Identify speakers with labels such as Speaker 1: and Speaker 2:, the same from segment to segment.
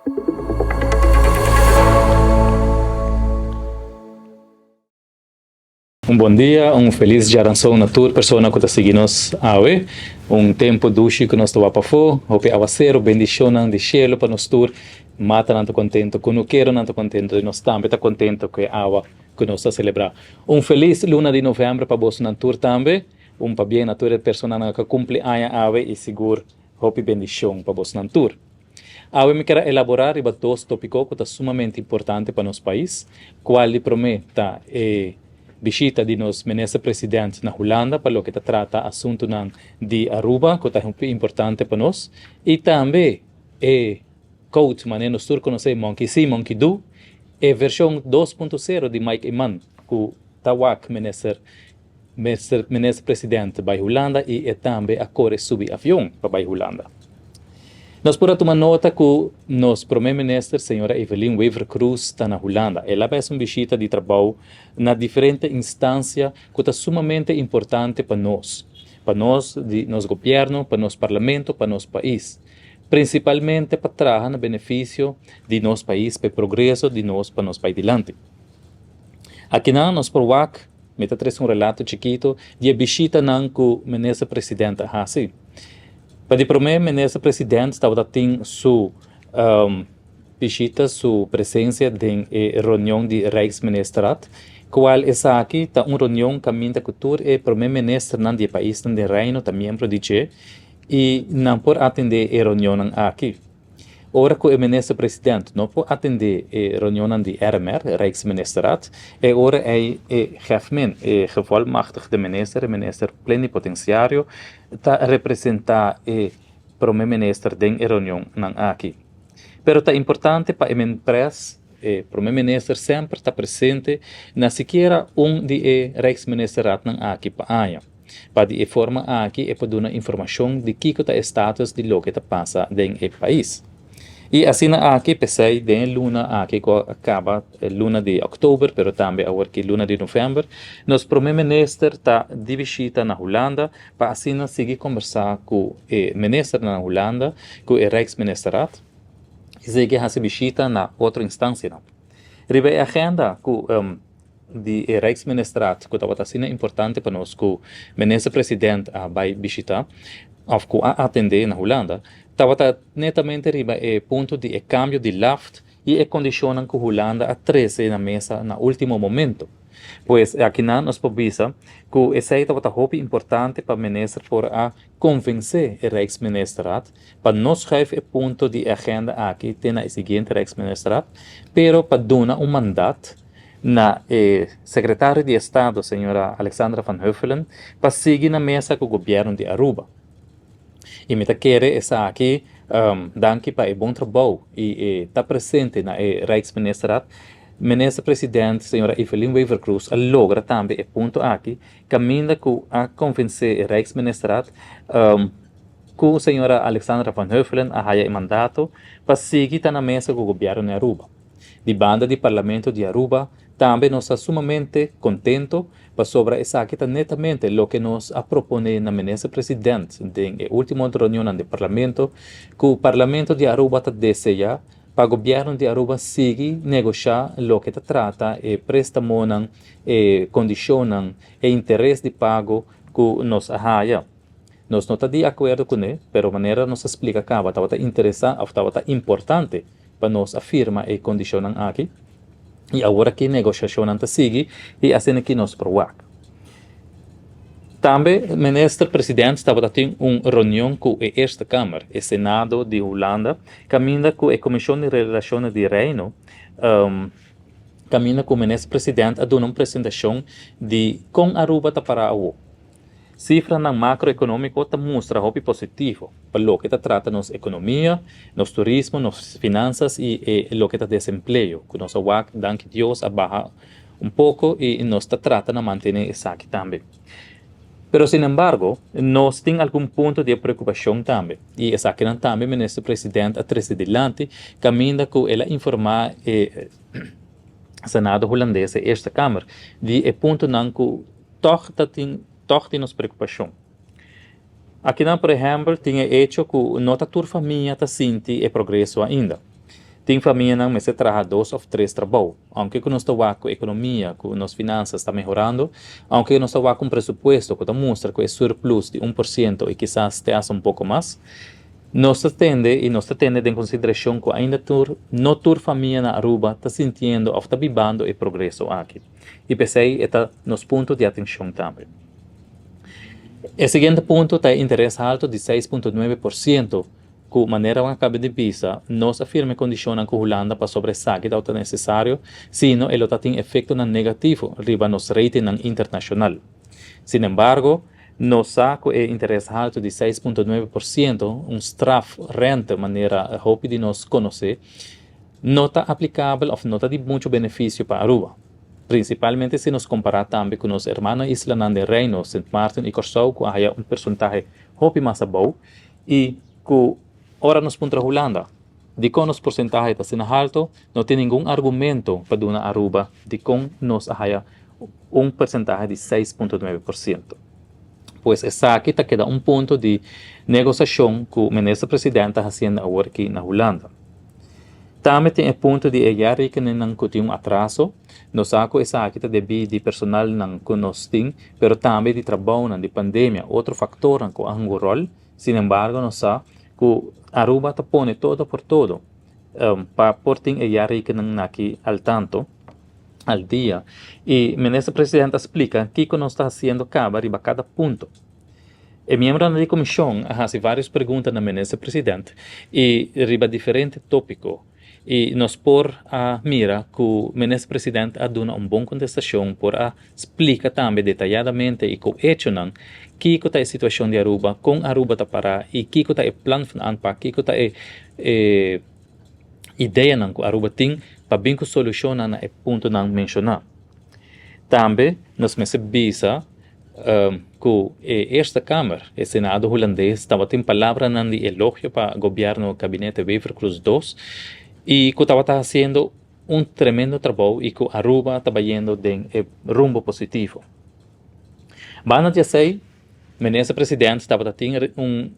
Speaker 1: Un bon dia, un felis djaranson na tur persona ku ta sigui nos awe. Un tempu dushi ku nos ta wak pafó, hopi awaseru, bendishonnan di shelu pa nos tur. Matanan ta kontentu, kunukeronan ta kontentu i nos tambe ta kontentu ku e awa ku nos ta selebrá. Un felis luna di novèmber pa bosonan tur tambe. Un pabien na tur e personanan ku a kumpli aña awe i sigur hopi bendishon pa bosonan tur. Awe mi kier a elaborá riba dos tópiko ku ta sumamente importante pa nos pais, kual di promé ta e bishita di nos Minister President na Hulanda pa loke ta trata asuntunan di Aruba ku ta hopi importante pa nos i tambe e quote manera nos tur konosé Monkey see, monkey do, e vershon 2.0 di Mike Eman ku ta wak Minister Minister President bai Hulanda y e tambe a core subi avion pa bai Hulanda. Nos por a tuma nota cu nos Prome Minister Señora Evelyn Wever-Croes ta na Hulanda. El a bes un bishita di trabou na diferente instancia cu ta sumamente importante pa nos, pa nos di nos Gobierno, pa nos Parlamento, pa nos pais. Principalmente pa traha na beneficio di nos pais, pa e progreso di nos pa nos bai dilanti. Akinan nos por wak. Mi ta trese un relato chikito di e bishitanan ku Minister President a hasi. Pa di promé Minister President tabata tin su bishita, su presensia den e reunion di Rijksministerraad, kual esaki ta un reunion kaminda ku tur e promé ministernan di e paisnan den Reino ta miembro di dje i nan por atendé e reunionnan aki. Ora ku e minister president no por atendé e reunionnan di RMR, Rijksministerraad, e ora ei e GEFMIN, e Gevolmachtigde Minister, e minister plenipotenciario, ta representá e prome minister den e reunionnan aki. Pero ta importante pa e MinPres, e prome minister, semper ta presente na sikiera un di e Rijksministerraadnan aki pa aña. Pa di e forma aki e por duna informashon di kiko ta e status di loke ta pasa den e pais. I asina aki p'esei den e luna aki ku a kaba, e luna di òktober pero tambe awor ki luna di novèmber, nos prome minister ta di bishita na Hulanda pa asina sigui kombersá ku e ministernan na Hulanda, ku e Rijksministerraad i sigui hasi bishita na otro instansianan. Riba e agenda ku. Di e Rijksministerraad ku tabata asina importante pa nos ku Minister President a bai bishita òf ku a atendé na Hulanda, tabata netamente riba e punto di e kambio di laft i e kondishonnan ku Hulanda a trese na mesa na último momento. Pues akinan nos por bisa ku esei tabata hopi importante pa Minister por a konvensé e Rijksministerraad pa no schuif e punto di e agenda aki te na e siguiente Rijksministerraad, pero pa duna un mandat na e Secretario di Estado, señora Alexandra van Huffelen, pa sigui na mesa cu Gobierno di Aruba. Y mi ta kere esaki, danki pa e bon trabou y e ta presente na e Rijksministerraad, Minister President, señora Evelyn Wever-Croes a logra tambe e punto aki, caminda cu a convence e Rijksministerraad cu señora Alexandra van Huffelen a haya e mandato pa sigui ta na mesa cu Gobierno di Aruba. Di banda di Parlamento di Aruba tambe nos ta sumamente contento pasobra esaki ta netamente loke nos a propone na Minister President den e ultimo reunionnan di Parlamento cu Parlamento di Aruba ta desea pa Gobierno di Aruba sigui negosha loke ta trata e prestamonan, e condicionnan, e interes di pago cu nos a haya. Nos no ta di acuerdo cune, pero manera nos a splica caba tabata interesa of tabata importante pa nos a firma e kondishonnan aki i awor aki negoshashonnan ta sigui i asina ki nos por wak. Tambe Minister President tabata tin un reunion ku e Eerste Kamer, e Senado di Hulanda, kaminda ku e Komishon di Relashonnan di Reino, kaminda ku Minister President a duna un presentashon di kon Aruba ta para awor. Sifranan makroekonómiko ta mustra hopi positivo pa loke ta trata nos ekonomia, nos turismo, nos finansas i e loke ta desempleo, ku nos a wak, danki Dios, a baha un poko i nos ta trata na mantené esaki tambe. Pero sinembargo, nos tin algun punto di e preokupashon tambe i esakinan tambe Minister President a trese dilanti kaminda ku el a informá e Senado Hulandes, e Eerste Kamer, di e puntonan ku Tòg ta tin tòg tin nos preokupashon. Akinan, por ehèmpel, tin e echo ku no ta tur famia ta sinti e progreso ainda. Tin famianan mester traha dos of tres trabou. Aunke ku nos ta wak ku ekonomia, ku nos finansas ta mehorando, aunke nos ta wak un presupuesto ku ta mustra ku e surplus di 1% i kisas te hasta un poko mas, nos ta tende i nos ta tene den konsiderashon ku ainda tur no tur famia na Aruba ta sintiendo of ta bibando e progreso aki. I p'esei e ta nos punto di atenshon tambe. E siguiente punto ta e interes halto di 6.9% Ku manera wan a kaba di bisa, nos a firma e kondishonnan ku Hulanda pasobra esaki tabata nesesario, sino e lo ta tin efektonan negativo riba nos ratingnan internashonal. Sinembargo, nos sa ku e interes haltu di 6.9%, un straf rente manera hopi di nos konosé, no ta aplikabel òf no ta di muchu benefisio pa Aruba, prinsipalmente si nos kompará tambe ku nos hermano islanan den Reino, Sint Maarten i Kòrsou ku a haya un persentahe hopi mas abou. I ku ora nos puntra Hulanda dikon nos porsentahe ta asina halto, no tin ningun argumento pa duna Aruba dikon nos a haya un porsentahe di 6.9%. Pues esaki ta keda un punto di negosashon ku Minister President ta hasiendo awor aki na Hulanda. Tambe tin e punto di e jaarrekeningnan ku tin un atraso. Nos sa ku esaki ta debí di personalnan ku nos tin, pero tambe di trabounan, di pandemia, otro faktornan ku a hunga un ròl. Sinembargo nos sa ku Aruba ta pone todo por todo pa por tin e jaarrekening aki al tanto, al dia. I Minister President a splika kiko nos ta hasiendo kaba riba kada punto. E miembronan di komishon a hasi vários pregunta na Minister President i riba diferente tópiko. I nos por a mira ku Minister President a duna un bon kontestashon, por a splika tambe detayadamente i ku echonan kiko ta e situashon di Aruba, kon Aruba ta pará i kiko ta e plan van aanpak, kiko ta e e ideanan ku Aruba tin pa bin ku solushonnan na e puntonan menshoná. Tambe nos mester bisa ku e Eerste Kamer, e Senado Hulandes, tabatin palabranan di elogio pa gobièrnu Gabinete Wever-Croes dos i ku tabata hasiendo un tremendo trabou i ku Aruba ta bayendo den e rumbo positivo. Banda di esei, Minister President tabata tin un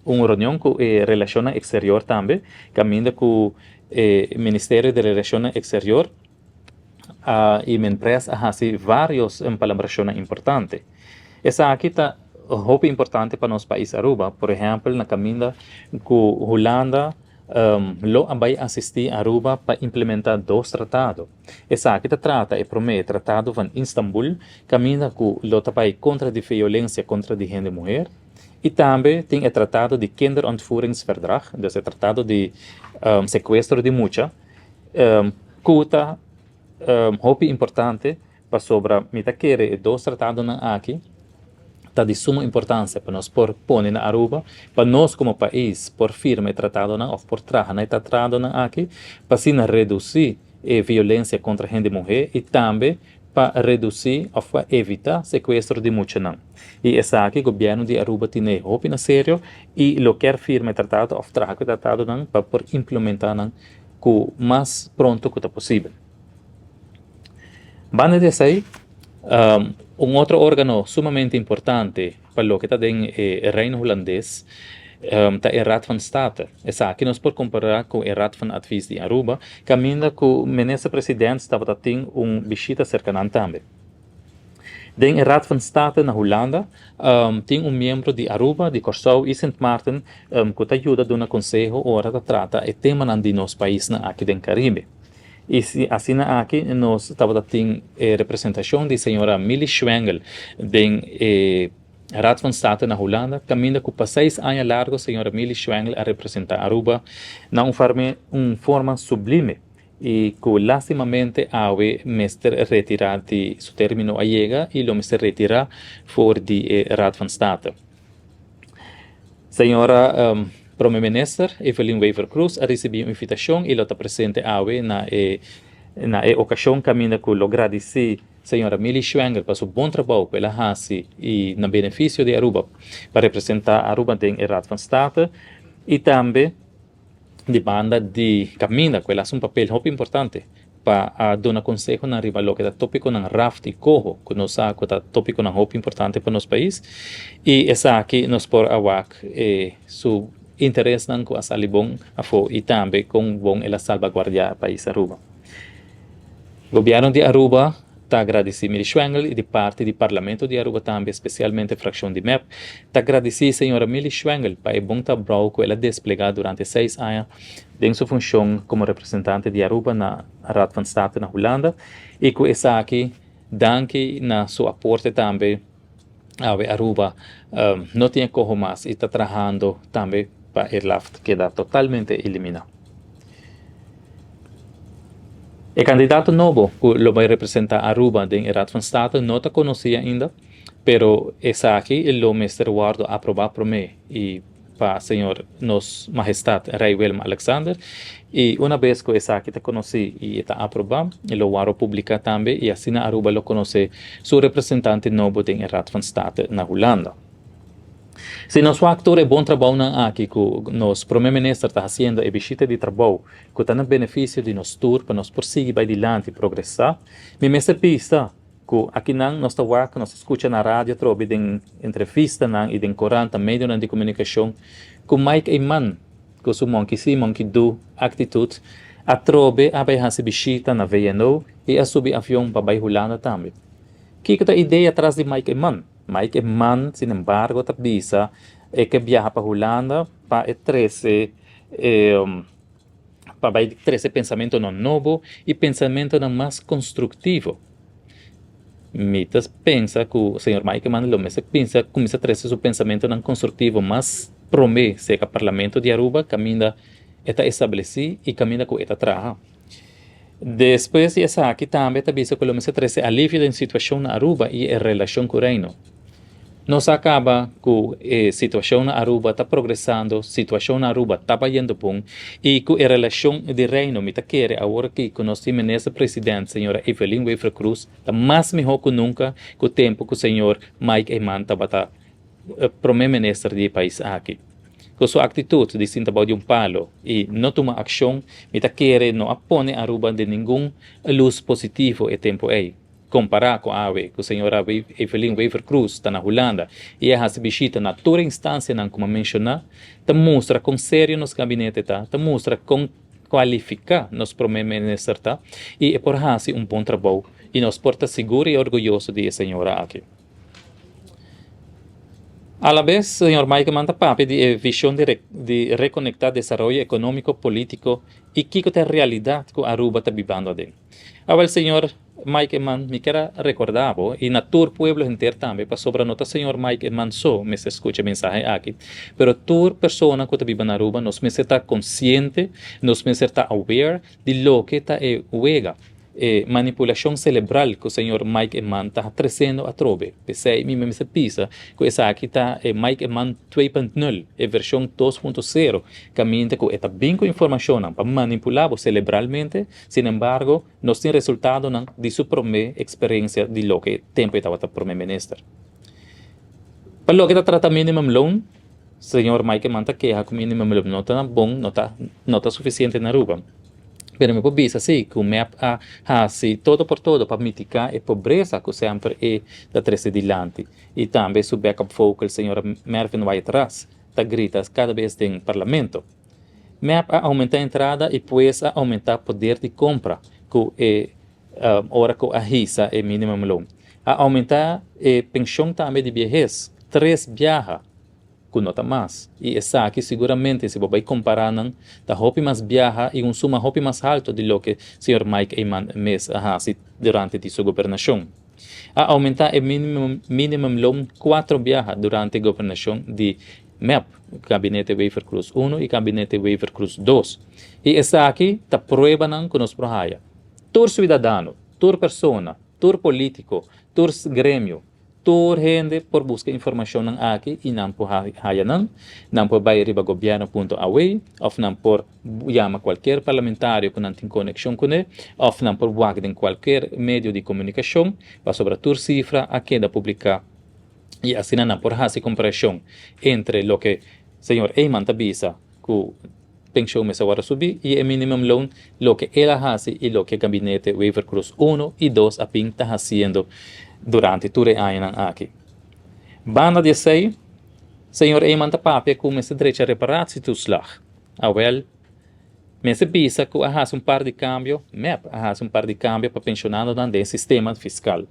Speaker 1: un reunion ku e Relashonnan Eksterior tambe, kaminda ku e Ministerio di Relashonnan Eksterior, A i Minpres a hasi varios palabrashonnan importante. Esaki ta hopi importante pa nos pais Aruba, por ehèmpel na kaminda ku Hulanda lo a bai asistí Aruba pa implementá dos tratado. Esaki ta trata e promé Tratado van Istanbul kaminda ku lo ta bai kontra di violensia kontra di hende muher i tambe tin e Tratado di Kinderontvoeringsverdrag, dus e tratado di sekuestro di mucha. Ku ta hopi importante pasobra mi ta kere e dos tratadonan aki ta di sumo importansia pa nos por pone na Aruba, pa nos komo pais por firma e tratadonan òf por traha na e tratadonan aki pa asina redusí e violensia kontra hende muhé i tambe pa redusí òf pa evitá sekuestro di muchanan. I esaki gobièrnu di Aruba tine hopi na serio i lo kier firma e tratado òf traha ku e tratadonan pa por implementá nan ku mas pronto ku ta posibel. Banda di esei, un otro órgano sumamente importante pa loke ta den e Reino Hulandes ta e Raad van State. Esaki nos por kompará ku e Raad van Advies di Aruba, kaminda ku Minister President tabata tin un bishita serka nan tambe. Den e Raad van State na Hulanda tin un miembro di Aruba, di Kòrsou i Sint Maarten ku ta yuda duna konseho ora ta trata e temanan di nos paisnan aki den Karibe. I asina aki nos tabata tin e representashon di señora Milly Schwengle den e Raad van State na Hulanda, kaminda ku pa seis aña largo señora Milly Schwengle a representá Aruba na un un forma sublime i ku lastimamente awe mester retirá di su término a yega i lo mester retirá for di e Raad van State. Señora Prome Minister Evelyn Wever-Croes a risibí un invitashon i lo ta presente awe na e na e okashon kaminda ku lo gradisí señora Milly Schwengle pa su bon trabou ku el a hasi i na benefisio di Aruba pa representá Aruba den e Raad van State i tambe di banda di kaminda ku el hasi un papel hopi importante pa a duna konsehonan riba loke ta topikonan raft i koho ku nos sa ku ta topikonan hopi importante pa nos pais i esaki nos por a wak e su interesnan ku a sali bon afó i tambe kon bon el a salbaguardiá pais Aruba. Gobièrnu di Aruba ta gradisí Miri Schwengle i di parti di Parlamento di Aruba tambe, spesialmente frakshon di mep, ta gradisí señora Mili Schwengle pa e bon tabrou ku el a desplegá durante seis aña den su funshon komo representante di Aruba na Raad van State na Hulanda i ku esaki danki na su aporte tambe awe Aruba no tin e koho mas i ta trahando tambe pa e laft keda totalmente eliminá. E kandidato nobo ku lo bai representá Aruba den e Raad van State no ta konosí ainda, pero esaki lo mester wòrdu aprobá promé i pa Señor Nos Mahestad Rey Willem Alexander y una bes cu esaki ta conoci y e ta aproba e lo waro publica tambe y asina Aruba lo conoce su representante nobo den e Raad van State na Hulanda. Si nos wak tur e bon trabounan aki cu nos Prome Minister ta haciendo e bishita di trabou cu ta na beneficio di nos tur pa nos por sigui bay dilanti y progresa, mi mester bisa Ku akinan nos ta wak, nos ta skucha na radio atrobe den entrevistanan i den korant, medionan di komunikashon, ku Mike Eman ku su monkey si, monkey do aktitut atrobe a bai hasi bishita na VNO i a subi avion pa bai Hulanda tambe. Kiko ta idea tras di Mike Eman? Mike Eman sinembargo ta bisa e ke biaha pa Hulanda pa e trese e pa bai trese pensamentonan nobo i pensamentonan mas konstruktivo. Mi ta pensa ku señor Mike Eman lo mester pinsa kuminsá trese su pensamentonan konstruktivo mas promé serka Parlamento di Aruba kaminda e ta establesí i kaminda ku e ta traha. Despues di esaki tambe ta bisa ku lo mester trese alivio den situashon na Aruba i e relashon ku Reino. Nos a kaba ku e situashon na Aruba ta progresando, situashon na Aruba ta bayendo bon i ku e relashon di Reino mi ta kere awor aki ku nos tin Minister President señora Evelyn Wever-Croes ta mas mihó ku nunka ku tempu ku señor Mike Eman tabata Prome Minister di e pais aki. Ku su aktitut di sinta bou di un palo i no tuma akshon mi ta kere no a pone Aruba den ningun lus positivo e tempu ei. Kompará ku awe ku señora Evelyn Wever-Croes ta na Hulanda i a hasi bishita na tur e instansianan ku mi a menshoná, ta mustra kon serio nos gabinete ta, ta mustra kon kualifiká nos prome minister ta i e por hasi un bon trabou i nos por ta sigur i orguyoso di e señora aki. Alabes señor Mike Eman ta papia di e vishon di rekonektá desaroyo ekonómiko, polítiko i kiko ta e realidat ku Aruba ta bibando aden. Awel señor Mike Eman mi kier a recorda bo y na tur pueblo henter tambe pasobra no ta señor Mike Eman so mester scucha e mensahe aki pero tur persona cu ta biba na Aruba nos mester ta consciente nos mester ta aware di loke ta e wega e manipulacion celebral cu señor Mike Eman ta treciendo atrobe pesey mi mester bisa cu esaki ta e Mike Eman twee punt nul e version dos punto cero caminda cu e ta bin cu informacionnan pa manipula bo celebralmente. Sin embargo, nos tin resultadonan di su promé eksperensia di loke tempu e tabata promé minister. Pa loke ta trata minimum loan, señor Mike Eman ta keha ku minimum loan no ta bon, no ta no ta sufisiente na Aruba. Pero mi por bisa si ku mep a hasi todo por todo pa mitiká e pobresa ku semper e ta trese dilanti i tambe su backup vocal señora Mervin Wyatt-Ras ta grita kada bes den parlamento. Mep a oumentá entrada i pues a oumentá poder di kompra ku e ora ku a hisa e minimumloon. A oumentá e penshon tambe di biehes tres biaha ku no ta mas i esaki siguramente si bo bai kompará nan ta hopi mas biaha i un suma hopi mas haltu di loke señor Mike Eman mes a hasi durante di su gobernashon. A oumentá e minimumloon kuatro biaha durante gobernashon di mep, Gabinete Wever-Croes uno i Gabinete Wever-Croes dos. I esaki ta pruebanan ku nos por haya. Tur suidadano, tur persona, tur polítiko, tur gremio, tur hende por buska informashonnan aki i nan por haya nan. Nan por bai riba gobierno punto aw òf nan por yama kualker parlamentario ku nan tin konekshon kuné òf nan por wak den kualker medio di komunikashon pasobra tur sifra a keda publiká. I asina nan por hasi komparashon entre loke señor Eman ta bisa ku penshon mester wòrdu subi i e minimumloon, loke el a hasi i loke gabinete Wever-Croes uno i dos a bin ta hasiendo durante tur e añanan aki. Banda di esei. Señor Eman ta papia ku mester drecha reparatietoeslag. Awel, mester bisa ku a hasi un par di kambio, mep a hasi un par di kambio pa penshonadonan den sistema fiskal.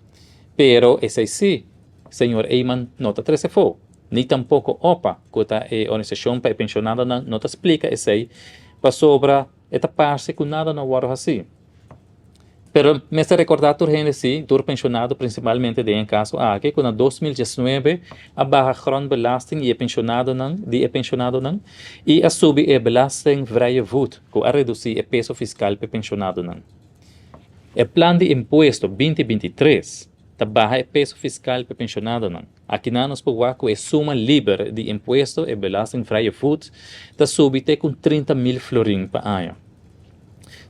Speaker 1: Pero esei sí, señor Eman no ta trese afó, ni tampoko opa, ku ta e organisashon pa e penshonadonan no ta splika esei, pasobra e ta parse ku nada no a wòrdu hasí. Pero mester rekordá tur hende sí, tur penshonado prinsipalmente den e kaso aki, ku na 2019 a baha grondbelasting i e penshonadonan di e penshonadonan i a subi e belastingvrije voet ku a redusí e peso fiskal pa e penshonadonan. E plan di impuesto 2023 ta baha e peso fiskal pa e penshonadonan. Akinan nos por wak ku e suma liber di impuesto, e belastingvrije voet, ta subi te ku 30,000 florin pa aña.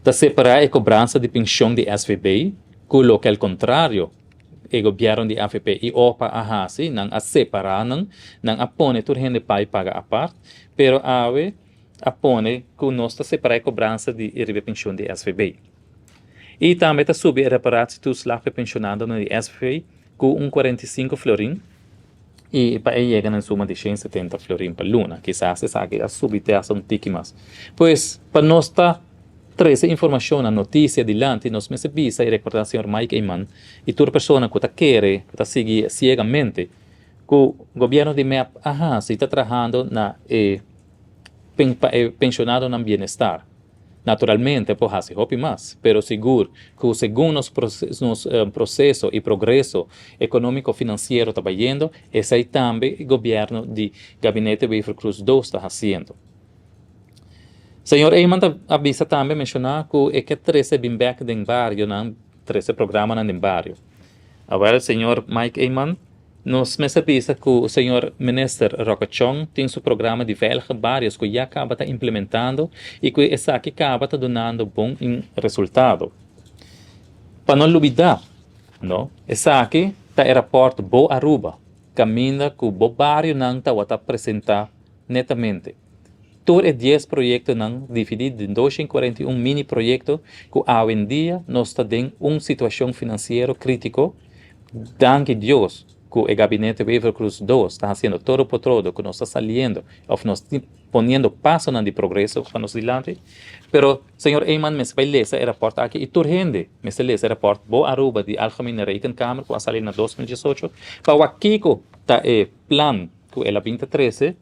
Speaker 1: Ta separá e kobransa di penshon di SVB ku loke al kontrario e gobièrnu di avp i opa a hasi, nan a separá nan, nan a pone tur hende pai paga apart, pero awe a pone ku nos ta separá e kobransa di riba e penshon di SVB. I tambe ta subi e reparatietoeslag pa e penshonadonan di SVB ku un 45 florin i pa e yega na e suma di 170 florin pa luna. Kisas esaki a subi te hasta un tiki mas. Pues, pa nos ta trese informashonnan, notisia dilanti, nos mester bisa i rekordá señor Mike Eman i tur persona ku ta kere, ku ta sigui siegamente ku gobièrnu di mep a hasi i ta trahando na e pa e penshonadonan bienestar. Naturalmente por hasi hopi mas, pero sigur ku segun nos nos proseso i progreso ekonómiko finansiero ta bayendo, esei tambe gobièrnu di Gabinete Wever-Croes dos ta hasiendo. Señor Eman ta a bisa tambe menshoná ku e ke trese bin bèk den barionan, trese programanan den bario. Awèl señor Mike Eman, Nos mester bisa cu señor Minister Roque Chong tin su programa di Veilige Barrios cu ya caba ta implementando y cu esaki caba ta dunando bon resultado. Pa no lubida, no, esaki ta e raport Bo Aruba, caminda cu bo barionan tawata presenta netamente. Tur e dies proyectonan dividi den 241 mini proyecto cu awendia nos ta den un situacion financiero critico. Danki Dios cu e gabinete Wever-Croes dos ta haciendo todo por todo cu nos ta saliendo of nos tin poniendo pasonan di progreso pa nos dilanti. Pero señor Eman mester bay lesa e raport aki y tur hende mester lesa e raport Bo Aruba di Algemene Rekenkamer cu a sali na 2018 pa wak kico ta e plan cu el a bin ta trece,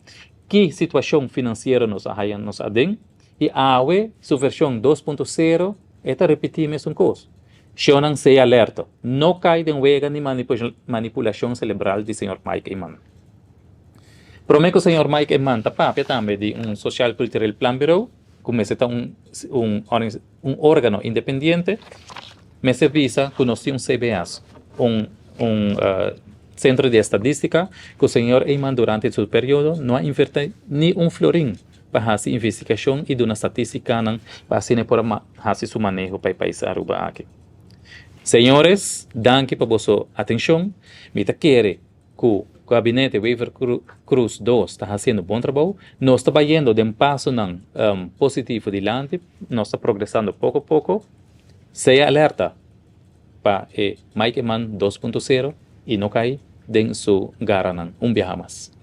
Speaker 1: ki situacion financiero nos a haya nos aden y awe su version 2.0 e ta repiti mesun cos. Shownan sea alerto, no cay den wega ni manipulacion celebral di señor Mike Eman. Prome cu señor Mike Eman ta papia tambe di un Sociaal Cultureel Planbureau, cu mester ta un un organo independiente, mester bisa cu nos tin un CBS, un un centro di estadistica, cu señor Eman durante su periodo no a inverti ni un florin pa haci investigacion y duna statisticanan pa asina e por a haci su maneho pa e pais Aruba aki. Señores, danki pa boso atencion. Mi ta kere cu Gabinete Wever Croes dos ta haciendo bon trabou. Nos ta bayendo den pasonan positivo dilanti, nos ta progresando poco poco. Sea alerta pa e Mike Eman 2.0 y no cay den su garanan un biaha mas.